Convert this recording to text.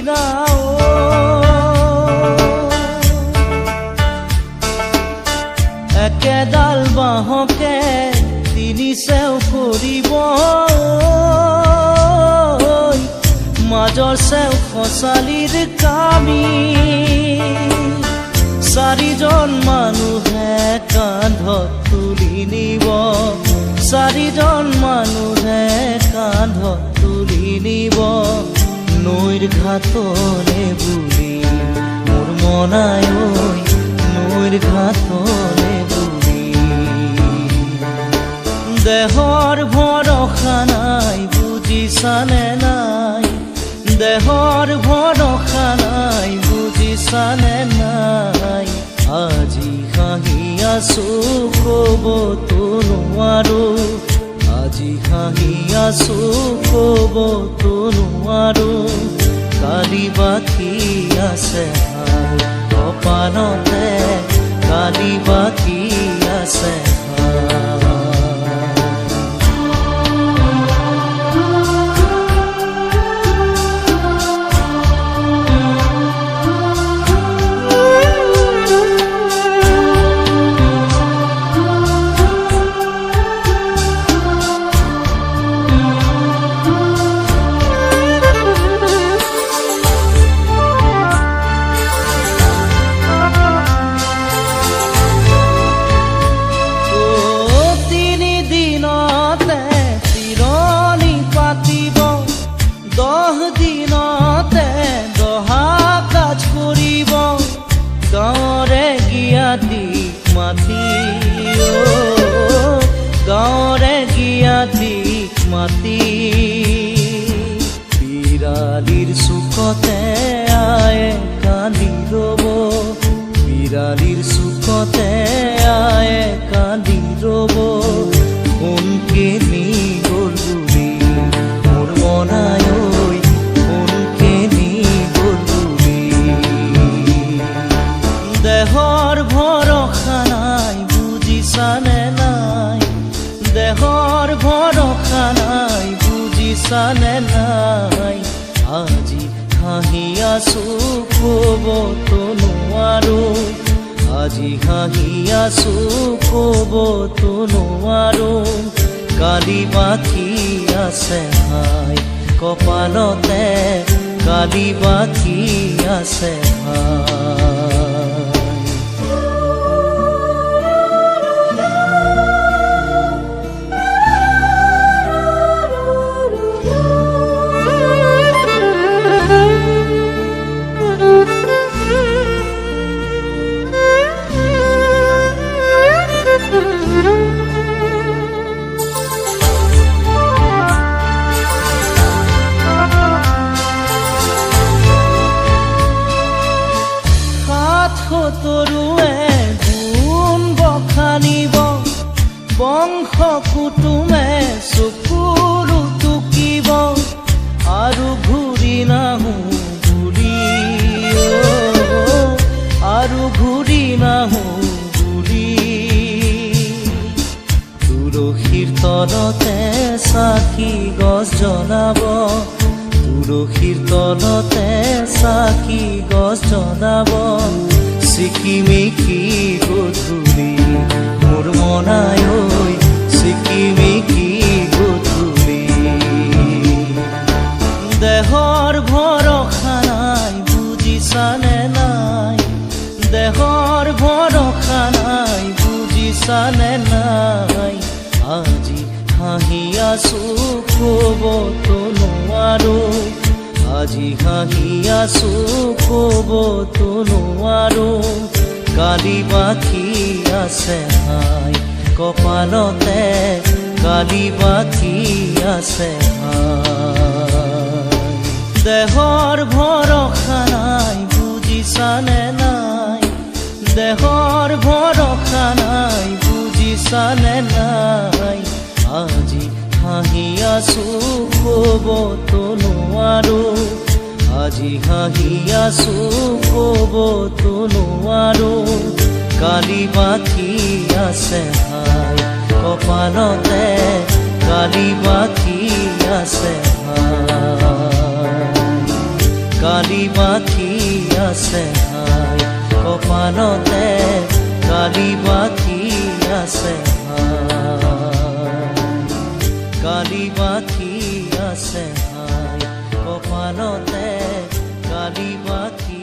দিনা একেডাল বাঁহকে তিনি চেও কৰিব, মাজৰ চেও খচালিৰ কামি। চাৰিজন মানুহে কান্ধত তুলি নিব, চাৰিজন মানুহে কান্ধত তুলি নিব নৈৰ ঘাটলে বুলি মোৰ মনাই ঐ, নৈৰ ঘাটলে বুলি। দেহৰ ভৰসা নাই বুজিছানে নাই, দেহৰ ভৰসা নাই বুজিছানে নাই। আজি হাঁহি আছো কবতো নোৱাৰো, আজি হাঁহি আছো কবতো নোৱাৰো। কালি বাকী আছে হায় কপালতে, কালি বাকী আছে হায়। মাতি গাঁৱৰে জ্ঞাতিক মাতি, বিৰালিৰ চুকতে আয়ে কান্দি ৰব, বিৰালিৰ চুকতে আয়ে কান্দি ৰব। সোণকেনি গ'ল বুলি মোৰ মনাই ঐ, সোণকেনি গ'ল বুলি। দেহৰ ভৰসা নাই বুজিছানে নাই, দেহৰ ভৰসা নাই বুজিছানে নাই। আজি হাঁহি আছো কবতো নোৱাৰো, আজি হাঁহি আছো কবতো নোৱাৰো। কালি বাকী আছে হায় কপালতে, কালি বাকী আছে হায়। সতৰুৱে গুণ বখানিব, বংশ কুটুমে চকুলো টুকিব, আৰু ঘূৰি নাহো বুলি, আৰু ঘূৰি নাহো বুলি। তুলসীৰ তলতে চাকি গছ জ্বলাব, তুলসীৰ তলতে চাকি গছ জ্বলাব। চিকিমিকি গধূলি মোৰ মনাই ঐ, চিকিমিকি গধূলি। দেহৰ ভৰসা নাই বুজিছানে নাই, দেহৰ ভৰসা নাই বুজিছানে নাই। আজি হাঁহি আছো কবতো নোৱাৰো, আজি হাঁহি আছো কবতো নোৱাৰো। কালি বাকী আছে হায় কপালতে, কালি বাকী আছে হায়। দেহৰ ভৰসা নাই বুজিছানে নাই, দেহৰ ভৰসা নাই বুজিছানে নাই। আজি হাঁহি আছো কবতো নোৱাৰো, আজি হাঁহি আছো কবতো নোৱাৰো। কালি বাকী আছে হায় কপালতে, কালি বাকী আছে হায়। কালি বাকী আছে হায়, কপালতে কালি বাকী আছে হায়, কালি বাকী আছে হায়, কপালতে কালি বাকী।